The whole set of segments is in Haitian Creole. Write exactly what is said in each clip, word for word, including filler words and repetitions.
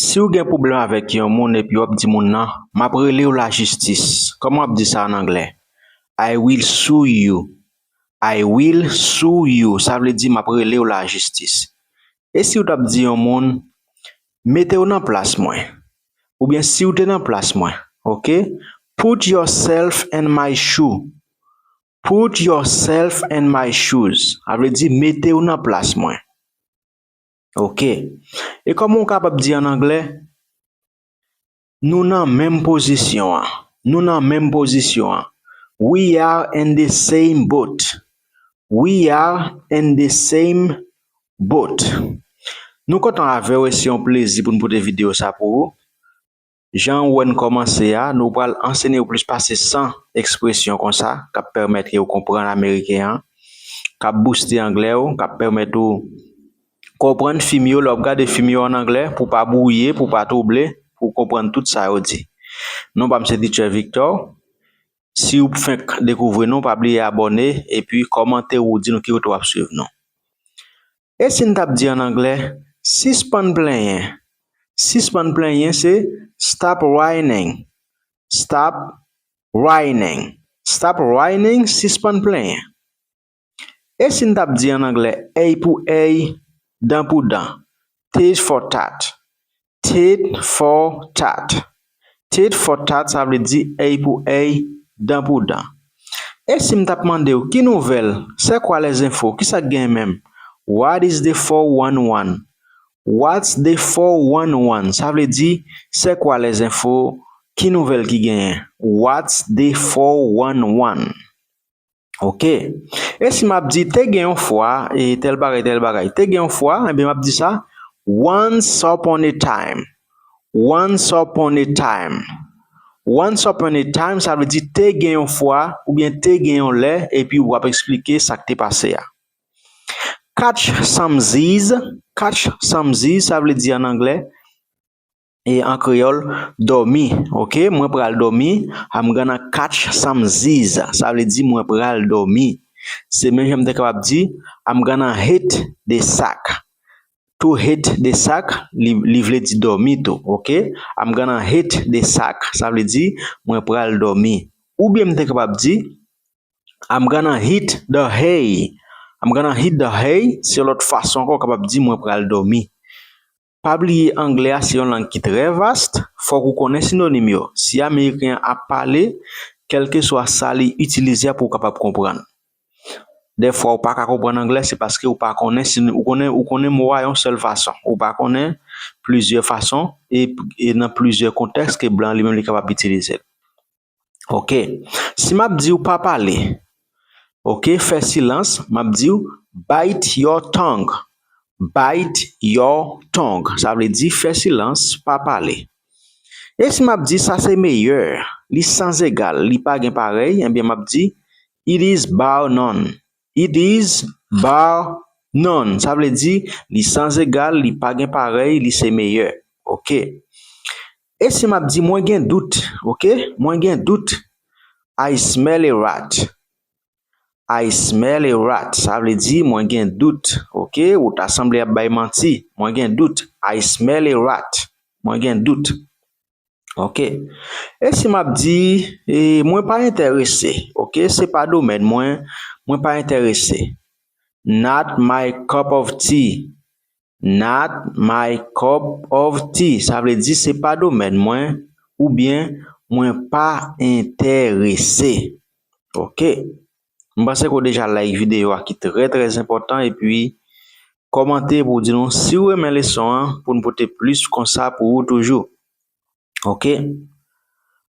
Si w gen pwoblèm avèk yon moun epi w ap di moun nan, "M ap rele w lajistis," kòman w ap di sa an anglè? "I will sue you." "I will sue you," sa vle di, "M ap rele w lajistis." E si w t ap di yon moun, "Mete w nan plas mwen," oubyen, "Si w te nan plas mwen," oke? "Put yourself in my shoe." "Put yourself in my shoes," sa vle di, "Mete w nan plas mwen." Oke. E kòman w kapab di an anglè, "Nou nan menm pozisyon an." Nou nan menm pozisyon an. "We are in the same boat." "We are in the same boat." Nou kontan avè w e se yon plezi pou n pote videyo sa pou ou. Jan w wè n kòmanse a, nou pral ansenye w plis pase san ekspresyon konsa k ap pèmèt ke w konprann ameriken an, k ap bouste anglè w, k ap pèmèt ou konprann fim yo, lè w ap gade fim yo an anglè, pou w pa bwouye, pou w pa twouble, pou w konprann tout sa yo di. Non pa m se Teacher Victor. Si w fenk dekouvri nou, pa bliye abòne epi kòmante ou di nou ki kote w ap swiv nou. E si n t ap di an anglè, "Sispann plenyen." Sispann plenyen se "Stop whining." "Stop whining." "Stop whining," sispann plenyen. E si n t ap di an anglè, "Èy pou èy, dan pou dan." "Tit for tat." "Tit for tat." "Tit for tat," sa vle di èy pou èy, dan pou dan. E si m t ap mande w, "Ki nouvèl? C'est quoi les infos? Ki sa k gen menm?" "What is the four one one?" "What's the four one one?" Sa vle di, "C'est quoi les infos? Ki nouvèl ki genyen?" "What's the four one one?" Oke. E si m ap di, "Te gen yon fwa, e tèl bagay, tèl bagay." Te gen yon fwa, ebyen, m ap di sa, "Once upon a time." "Once upon a time." "Once upon a time," sa vle di, "Te gen yon fwa," oubyen, "Te gen yon lè," epi w ap eksplike sa k te pase a. "Catch some Z's." "Catch some Z's," sa vle di an anglè, e an kreyòl, "Dòmi." Oke, "Mwen pral dòmi." "I'm gonna catch some Z's," sa vle di, "Mwen pral dòmi." Se menm jan m te kapab di, "I'm gonna hit the sack." "To hit the sack," li, li vle di dòmi tou, oke? "I'm gonna hit the sack," sa vle di, "Mwen pral dòmi." Oubyen m te kapab di, "I'm gonna hit the hay." "I'm gonna hit the hay," se yon lòt fason ankò w kapab di, "Mwen pral dòmi." Pa bliye, anglè a se yon lang ki trè vast, fòk ou konnen sinonim yo. Si ameriken an ap pale, kèlkeswa sa li itilize a pou w kapab konprann. Dèfwa, ou pa ka konprann anglè, se paske ou pa konnen, si ou konnen, ou konnen mo a yon sèl fason. Ou pa konnen plizyè fason e, e nan plizyè kontèks ke blan li menm li kapab itilize l. Oke. Si m ap di w pa pale, oke, fè silans, m ap di w bite your tongue. Bite your tongue. Sa vle di fè silans, pa pale. E si m ap di sa se meyè, li san egal, li pa gen parèy, ebyen m ap di it is bar none. It is bar none. Sa vle di li san egal, li pa gen parèy, li se meyè. Oke. E si m ap di mwen gen dout, oke? Mwen gen dout. I smell a rat. I smell a rat. Sa vle di mwen gen dout, oke? Ou ta sanble ap bay manti. Mwen gen dout. I smell a rat. Mwen gen dout. Oke. E si m ap di, e, mwen pa enterese, oke? Se pa domèn mwen, mwen pa enterese. Not my cup of tea. Not my cup of tea. Sa vle di se pa domèn mwen, oubyen mwen pa enterese. Oke. M panse ke w deja like videyo a ki trè, trè enpòtan, epi kòmante pou w di nou si w renmen leson an, pou n pote plis konsa pou ou toujou. Oke?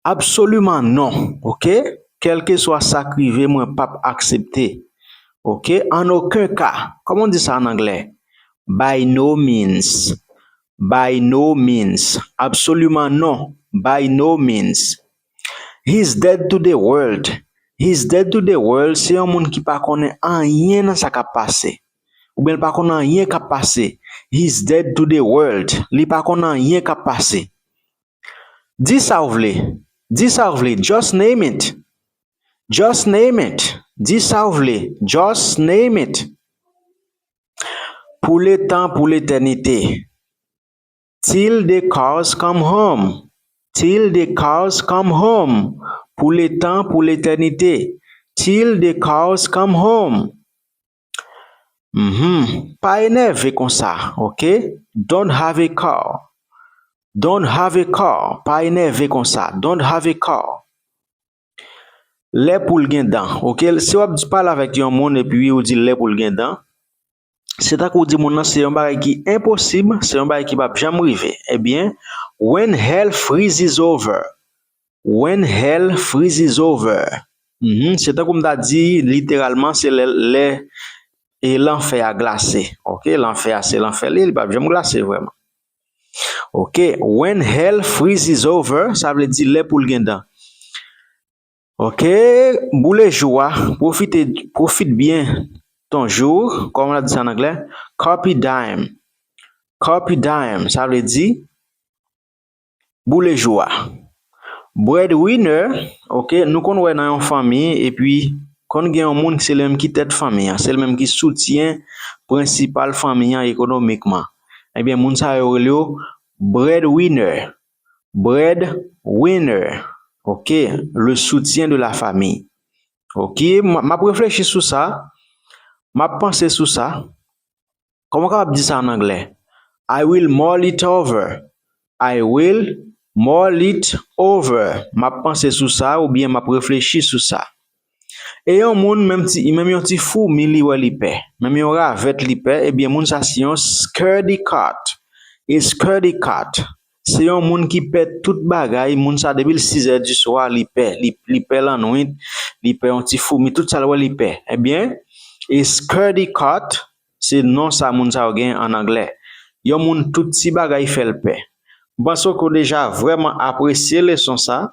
Absoliman non. Oke? Kèlkeswa sa k rive, mwen p ap aksepte. Oke? An oken ka. Kòman w di sa an anglè? By no means. By no means. Absoliman non. By no means. He's dead to the world. He's dead to the world. Se yon moun ki pa konnen anyen nan sa k ap pase. Oubyen l pa konn anyen k ap pase. He's dead to the world. Li pa konn anyen k ap pase. Di sa w vle. Di sa w vle. Just name it. Just name it. Di sa w vle. Just name it. Pou letan, pou letènite. Till the cows come home. Till the cows come home. Pou letan, pou letènite. Till the cows come home. Mhm. Pa enève konsa, ok? Don't have a cow. Don't have a cow. Pa enève konsa. Don't have a cow. Lè poul gen dan, ok? Si w ap pale avèk yon moun epi ou di lè poul gen dan, se tankou w di moun nan se yon bagay ki enposib, se yon bagay ki p ap janm rive. Ebyen, when hell freezes over. When hell freezes over. Mhm, se tankou m ta di literalman se lè, lè e lanfè a glase. Ok, lanfè a se lanfè li, li p ap janm glase vrèman. Ok, when hell freezes over, sa vle di lè poul gen dan. Ok, boule jou a, pwofite, pwofit byen ton jou, kòman n ap di sa an anglè? Carpe diem. Carpe diem, sa vle di boule jou a. Breadwinner, ok, nou konn wè nan yon fanmi, epi konn gen yon moun se li menm ki tèt fanmi an, se li menm ki soutyen prensipal fanmi an ekonomikman. Ebyen, moun sa yo rele yo breadwinner. Breadwinner, ok, le soutien de la famille. Ok, m, m ap reflechi sou sa, m ap panse sou sa. Kòman w kapab di sa an anglè? I will mull it over. I will mull it over. M ap panse sou sa oubyen m ap reflechi sou sa. E yon moun, menm ti, menm yon ti foumi, li wè li pè. Menm yon ravèt, li pè. Ebyen, moun sa se yon scaredy cat. A scaredy cat. Se yon moun ki pè tout bagay. Moun sa, depi l sizè di swa, li pè. Li, li pè lannwit, li pè yon ti foumi. Tout sa l wè, li pè. Ebyen, a scaredy cat, se non sa moun sa yo gen an anglè. Yon moun, tout ti bagay fè l pè. M panse ke w deja vrèman apresye leson sa.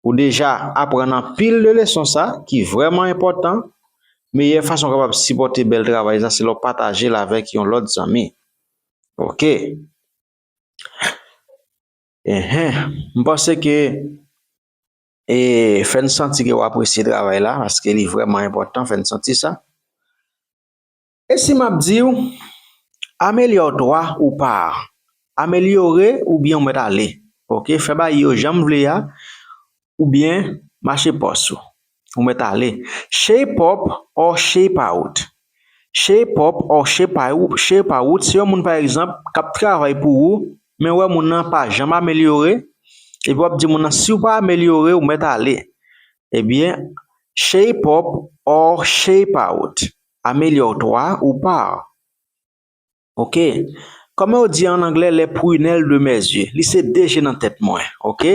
Ou deja aprann anpil de leson sa ki vrèman enpòtan. Meyè fason w kapab sipòte bèl travay sa, se lè w pataje l avèk yon lòt zanmi. Ok. Enhen. M panse ke, e, fè n santi ke w apresye travay la, paske li vrèman enpòtan, fè n santi sa. E si m ap di w, améliore-toi ou pars. Amelyore oubyen ou mèt ale. Ok, fè bagay yo jan m vle a, oubyen mache pòs ou. Ou mèt ale. Shape up or shape out. Shape up or shape out, shape out, se yon moun, pa egzanp, k ap travay pou ou, men w wè moun nan pa janm amelyore, epi w ap di moun nan, si w pa amelyore, ou mèt ale. Ebyen, shape up or shape out. Améliore-toi ou pars. Ok. Kòman yo di an anglè, les prunelles de mes yeux? Li se de je nan tèt mwen. Ok.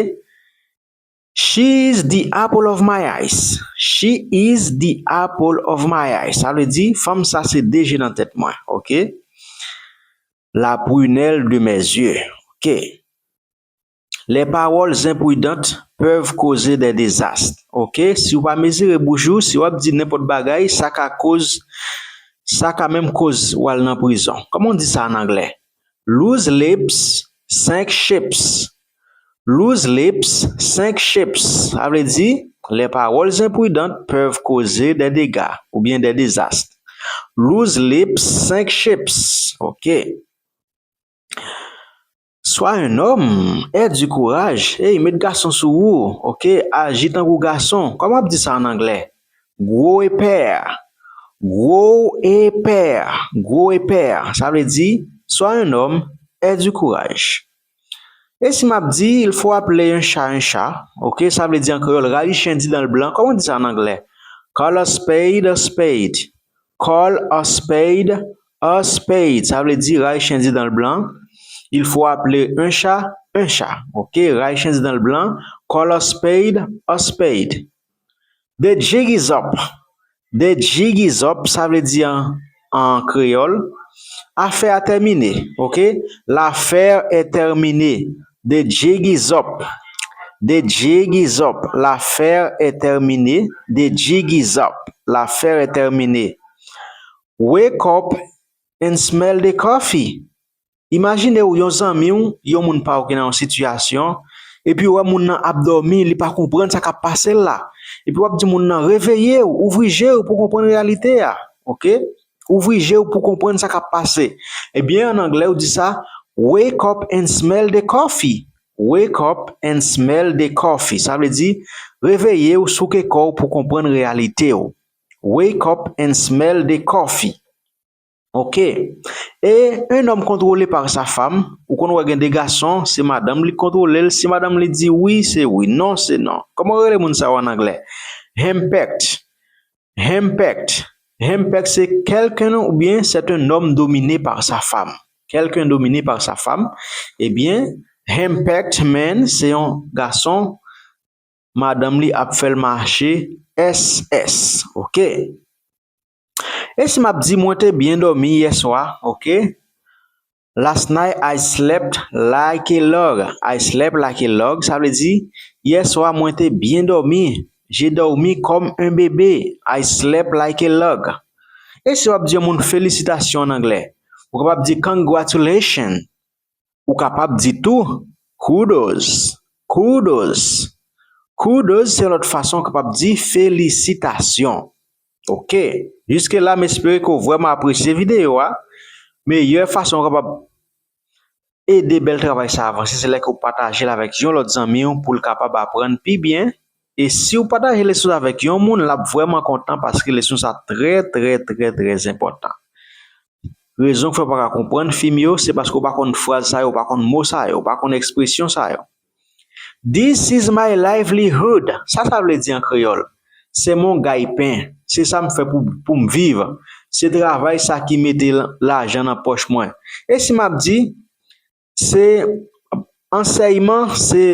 She is the apple of my eyes. She is the apple of my eyes. Sa vle di, fanm sa se de je nan tèt mwen. Ok. La prunelle de mes yeux. Ok. Les paroles imprudentes peuvent causer des désastres. Ok, si w pa mezire bouch ou, si w ap di nenpòt bagay, sa ka koz, sa ka menm koz w al nan prizon. Kòman w di sa an anglè? Loose lips, sink ships. Loose lips, sink ships. Sa vle di, les paroles imprudentes peuvent causer des dégâts oubyen des désastres. Loose lips, sink ships. Ok. Sois un homme, aie du courage. Ey, met gason sou ou, ok? Aji tankou gason. Kòman w ap di sa an anglè? Grow a pair. Grow a pair. Grow a pair. Sa vle di, sois un homme, aie du courage. E si m ap di, il faut appeler un chat un chat, ok? Sa vle di an kreyòl, rayi chen di dan l blan. Kòman w di sa an anglè? Call a spade a spade. Call a spade a spade. Sa vle di rayi chen di dan l blan. Il faut appeler un chat un chat. Ok, rayi chen di dan l blan. Call a spade a spade. The jig is up. The jig is up, sa vle di an, an kreyòl, afè a tèmine. Ok, l'affaire est terminée. The jig is up. The jig is up. L'affaire est terminée. The jig is up. L'affaire est terminée. Wake up and smell the coffee. Imajine w yon zanmi w, yon moun pa w ki nan yon sitiyasyon, epi w wè moun nan ap dòmi, li pa konprann sa k ap pase l la. Epi w ap di moun nan, reveye w, ouvri je w pou w konprann reyalite a. Ok? Ouvri je w pou w konprann sa k ap pase. Ebyen, an anglè, w di sa, Wake up and smell the coffee. Wake up and smell the coffee. Sa vle di, reveye w, souke kò w pou konprann reyalite w. Wake up and smell the coffee. Ok. Et un homme contrôlé par sa femme, ou konn wè gen de gason, se madanm li kontwole l, si madanm li di wi, se wi, non, se non. Kòman yo rele moun sa yo an anglè? Hempecked. Hempecked. Hempecked, c'est quelqu'un ou bien c'est un homme dominé par sa femme. Quelqu'un dominé par sa femme. Ebyen, hempecked man, se yon gason, madanm li ap fè l mache S S. Ok. E si m ap di, mwen te byen dòmi yè swa, ok? Last night I slept like a log. I slept like a log, sa vle di, yè swa mwen te byen dòmi. J'ai dormi comme un bébé. I slept like a log. E si w ap di yon moun felisitasyon an anglè, ou kapab di congratulations. Ou kapab di tou kudos. Kudos. Kudos se lòt fason w kapab di felisitasyon. Ok. Jiske la, m espere ke w vrèman apresye videyo a. Meyè fason w kapab ede bèl travay sa avanse, se lè ke w pataje l avèk yon lòt zanmi w pou l kapab aprann pi byen. E si w pataje leson sa avèk yon moun, l ap vrèman kontan paske leson sa trè, trè, trè, trè enpòtan. Rezon k fè w pa ka konprann fi m yo, se paske w pa konn fraz sa yo, w pa konn mo sa yo, w pa konn ekspresyon sa yo. This is my livelihood. Sa sa vle di an kreyòl? Se mon gaypen. Se sa m fè pou, pou m viv. Se travay sa ki mete l-, lajan nan pòch mwen. E si m ap di, se ansèyman, se,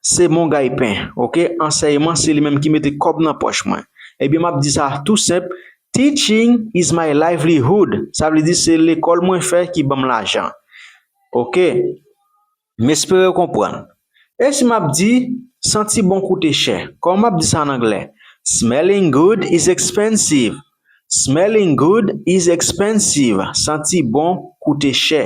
se mon gaypen. Ok? Ansèyman, se li menm ki mete kòb nan pòch mwen. Ebyen, m ap di sa tou senp, teaching is my livelihood. Sa vle di se lekòl mwen fè ki ban m lajan. Ok? M espere w konprann. E si m ap di, santi bon koute chè? Kòman m ap di sa an anglè? Smelling good is expensive. Smelling good is expensive. Santi bon koute chè.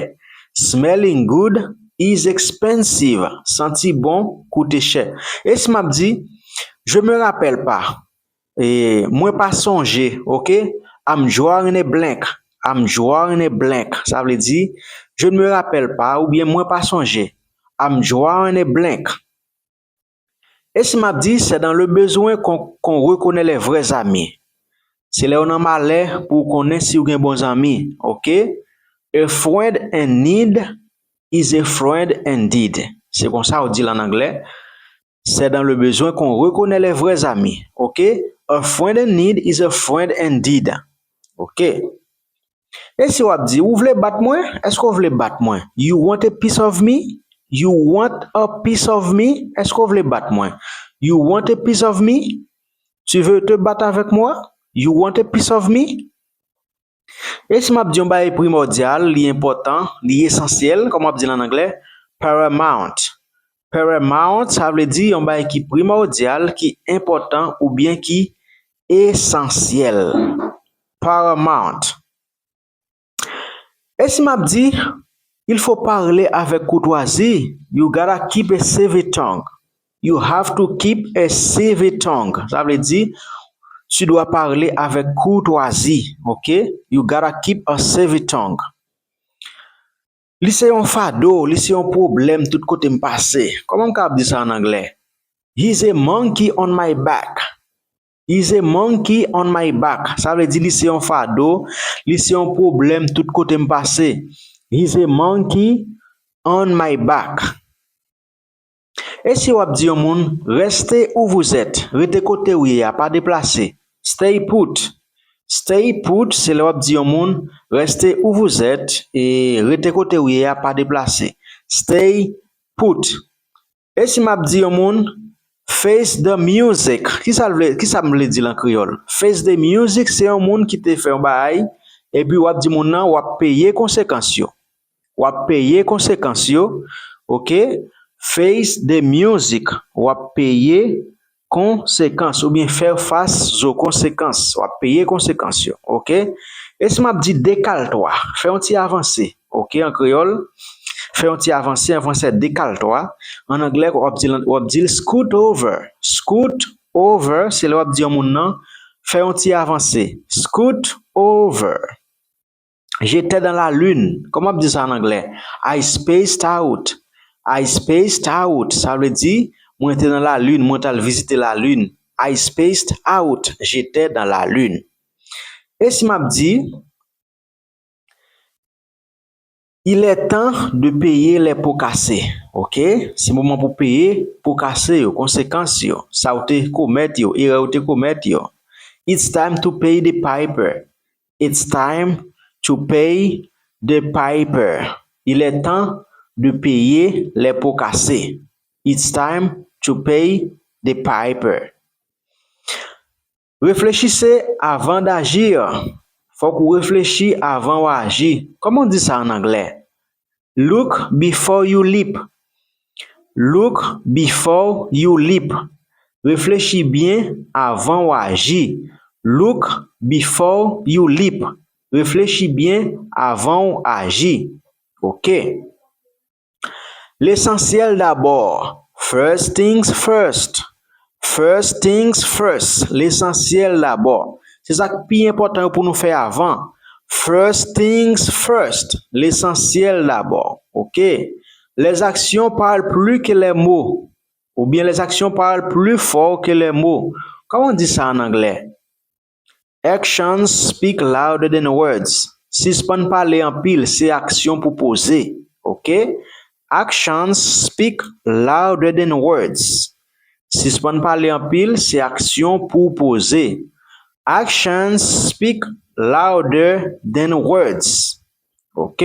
Smelling good is expensive. Santi bon koute chè. E si m ap di, je me rappelle pas. E, mwen pa sonje, ok? I'm drawing a blank. I'm drawing a blank. Sa vle di, je ne me rappelle pas, oubyen mwen pa sonje. I'm drawing a blank. E si m ap di, c'est dans le besoin qu'on, qu'on reconnaît les vrais amis. Se lè w nan malè pou w konnen si w gen bon zanmi, ok? A friend in need is a friend indeed. Se konsa yo di l an anglè. C'est dans le besoin qu'on reconnaît les vrais amis. Ok? A friend in need is a friend indeed. Ok? E si w ap di, ou vle bat mwen? Èske w vle bat mwen? You want a piece of me? You want a piece of me? Èske w vle bat mwen? You want a piece of me? Tu veux te battre avec moi? You want a piece of me? E si m ap di yon bagay primòdyal, li enpòtan, li esansyèl, kòman w ap di l an anglè? Paramount. Paramount, sa vle di yon bagay ki primòdyal, ki enpòtan oubyen ki esansyèl. Paramount. E si m ap di, il faut parler avec courtoisie, you gotta keep a civil tongue. You have to keep a civil tongue. Sa vle di, tu dois parler avec courtoisie, ok? You gotta keep a civil tongue. Li se yon fado, li se yon pwoblèm tout kote m pase. Kòman m kapab di sa an anglè? He's a monkey on my back. He's a monkey on my back. Sa vle di li se yon fado, li se yon pwoblèm tout kote m pase. He's a monkey on my back. E si w ap di yon moun, restez où vous êtes, rete kote w ye a, pa deplase. Stay put. Stay put, se lè w ap di yon moun, restez où vous êtes, e rete kote w ye a, pa deplase. Stay put. E si m ap di yon moun, face the music, ki sa l vle, ki sa m vle di l an kreyòl? Face the music, se yon moun ki te fè yon bagay, epi w ap di moun nan, w ap peye konsekans yo. W ap peye konsekans yo, ok? Face the music, w ap peye konsekans, oubyen fè fas zo konsekans, w ap peye konsekans yo, ok? E si m ap di dekaltwa, fè yon ti avanse, ok, an kreyòl, fè yon ti avanse, an fransè dekaltwa, an anglè, w ap di l, w ap di l scoot over, scoot over, se lè w ap di yon moun nan, fè yon ti avanse, scoot over. J'étais dans la lune. Kòman ap di sa an anglè? I spaced out. I spaced out. Sa vle di, mwen te nan lalin, mwen t al vizite lalin. I spaced out. J'étais dans la lune. E si m ap di, il est temps de payer les pots cassés. Ok? Se moman pou peye po kase yo, konsekans yo, sa w te komèt yo, erè w te komèt yo. It's time to pay the piper. It's time to pay the piper. Il est temps de payer les pots cassés. It's time to pay the piper. Réfléchissez avant d'agir. Fòk ou reflechi avan w aji. Kòman w di sa an anglè? Look before you leap. Look before you leap. Reflechi byen avan w aji. Look before you leap. Reflechi byen avan w aji. Ok. Lesansyèl dabò. First things first. First things first. Lesansyèl dabò. Se sa k pi enpòtan yo pou nou fè avan. First things first. Lesansyèl dabò. Ok. Les actions parlent plus que les mots. Oubyen les actions parlent plus fort que les mots. Kòman w di sa an anglè? Actions speak louder than words. Sispann pale anpil, se aksyon pou poze. Ok? Actions speak louder than words. Sispann pale anpil, se aksyon pou poze. Actions speak louder than words. Ok?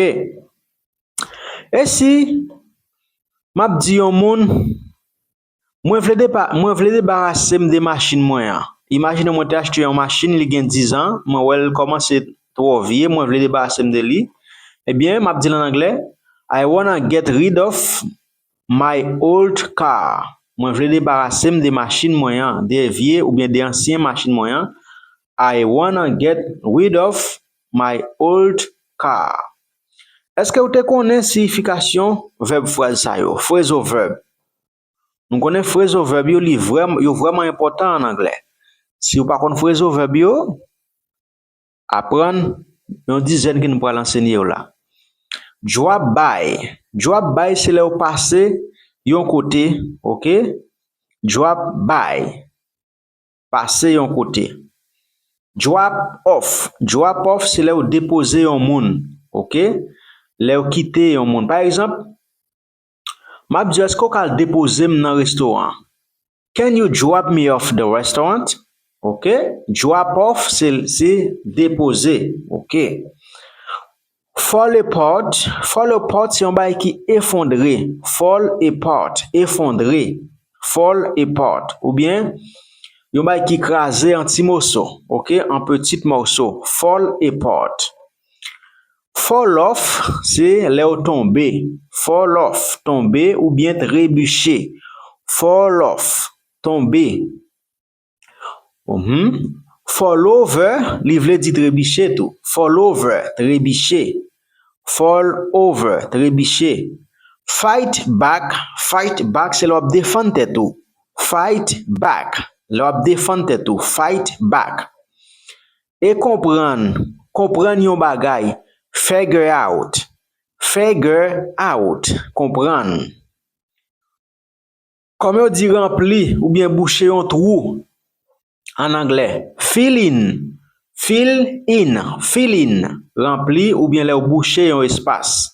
E si m ap di yon moun, mwen vle depa-, mwen vle debarase m de machin mwen an. Imajine mwen te achte yon machin, li gen diz an, mwen wè l kòmanse twò vye, mwen vle debarase m de li. Ebyen, m ap di l an anglè, I wanna get rid of my old car. Mwen vle debarase m de machin mwen an, de vye oubyen de ansyen machin mwen an. I wanna get rid of my old car. Èske w te konnen siyifikasyon vèb fraz sa yo? Phrasal verb. Nou konnen phrasal verb yo, li vrèm-, yo vrèman enpòtan an anglè. Si w pa konn phrasal verb yo, aprann yon dizèn ke nou pral ansenye w la. Drop by. Drop by se lè w pase yon kote, ok? Drop by. Pase yon kote. Drop off. Drop off se lè w depoze yon moun, ok? Lè w kite yon moun. Pa egzanp, m ap di w, èske w ka al depoze m nan restoran an? Can you drop me off the restaurant? Ok? Drop off se, se depoze, ok? Fall apart, fall apart se yon bagay ki efondre. Fall apart, efondre. Fall apart. Oubyen, yon bagay ki kraze an ti moso, ok? An petit morceau. Fall apart. Fall off, se lè w tonbe. Fall off, tonbe oubyen trebiche. Fall off, tonbe. Mhm. Fall over, li vle di trebiche tou. Fall over, trebiche. Fall over, trebiche. Fight back, fight back, se lè w ap defann tèt ou. Fight back, lè w ap defann tèt ou. Fight back. E konprann, konprann yon bagay. Figure out, figure out, konprann. Kòman yo di ranpli oubyen bouche yon twou an anglè? Fill in. Fill in. Fill in. Ranpli oubyen lè w bouche yon espas.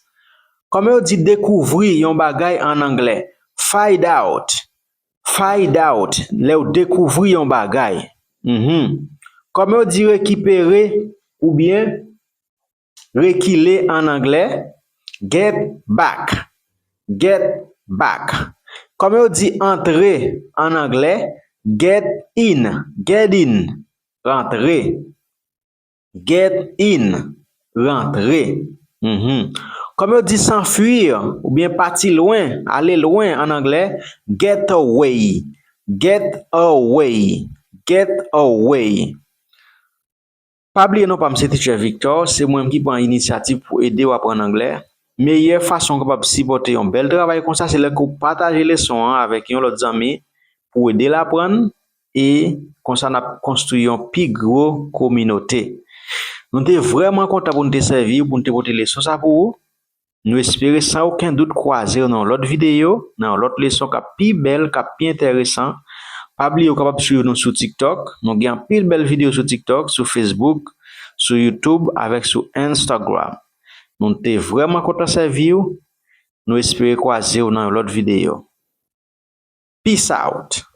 Kòman yo di dekouvri yon bagay an anglè? Find out. Find out. Lè w dekouvri yon bagay. Mhm. Kòman yo di rekipere oubyen rekile an anglè? Get back. Get back. Kòman yo di antre an anglè? Get in. Get in. Rantre. Get in. Rantre. Mhm. Kòman yo di s'enfuir oubyen pati lwen, ale lwen an anglè? Get away. Get away. Get away. Pa bliye non pa m se Teacher Victor, se mwen menm ki pran inisyativ pou ede w aprann anglè. Meyè fason w kapab sipòte yon bèl travay konsa se lè ke w pataje leson an avèk yon lòt zanmi pou ede l aprann, e konsa n ap konstwi yon pi gwo kominote. Nou te vrèman kontan pou n te sèvi w, pou n te pote leson sa pou ou. Nou espere san okenn dout kwaze w nan yon lòt videyo, nan yon lòt leson k ap pi bèl, k ap pi enteresan. Pa bliye w kapab swiv nou sou TikTok. Nou gen anpil bèl videyo sou TikTok, sou Facebook, sou YouTube avèk sou Instagram. Nou te vrèman kontan sèvi w. Nou espere kwaze w nan yon lòt videyo. Peace out!